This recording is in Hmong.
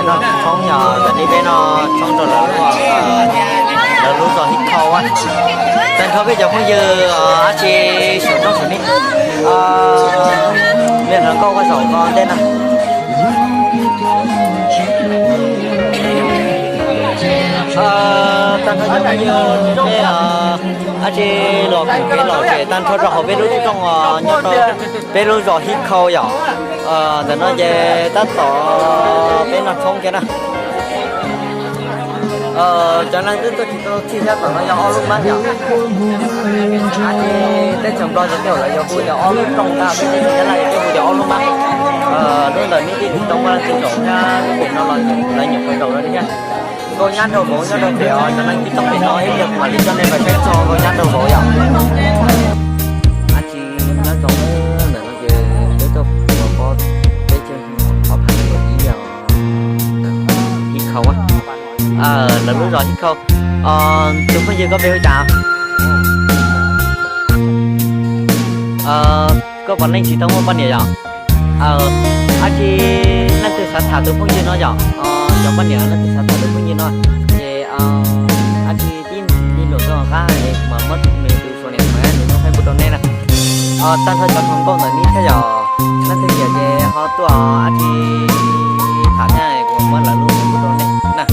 Noj tshoob yog tam sim no peb noj tshoob rau lawv lub, lawv lub zos Hib Khau. Tag nrho peb cov phooj ywg dab tsi saum roob saum nej, me hluas nkauj koj zaum ko ntej no. Tag nrho cov phooj ywg peb dab tsi los koom kev lom zem tag nrho rau hauv peb lub rooj, nyob rau peb lub zos Hib Khau yom. Ntawm no ces tab tom peb noj tshoob kiag na. Cov neeg twb tuaj tsis tau txhij thiab, tom no yog ob lub mab yom. Teb chaws Nplog ces tej zaum lawv yuav hu yog ob lub rooj ntag, peb teb chaws Nyab Laj ces peb hu yog ob lub mab. Lub ntawm nej tsis tau muaj leej twg zaum thiab, lub pem no los lawv nyuam qhuav zaum no thiab. Nkauj nyab nraug vauv nyob rau pem os, cov neeg tsis tau pem no ib pliag kuv mam li coj nej mus saib txog nkauj nyab nraug vauv yom. Dab tsi nyob rau ntawm no ces peb tuaj pom pob teb chaws Hib Khau ib yam Hib Khau, lawv lub zos Hib Khau. Tus phooj ywg koj npe hu cas? Koj puav leej tsis tau muaj poj niam yom? Dab tsi leej twg xav tham tus phooj ywg no yom? Cov poj niam leej twg xav tham tus phooj ywg no ces dab tsi tib tig luam rau hauv qab es kuv mam muab nws tus xus niam nws muab Facebook rau nej na. Tag nrho cov hluas nkauj ntawm nej thiab yom, leej twg nyiam ces ho tuaj dab tsi tham thiab kuv mam muab lawv lub Facebook rau nej na.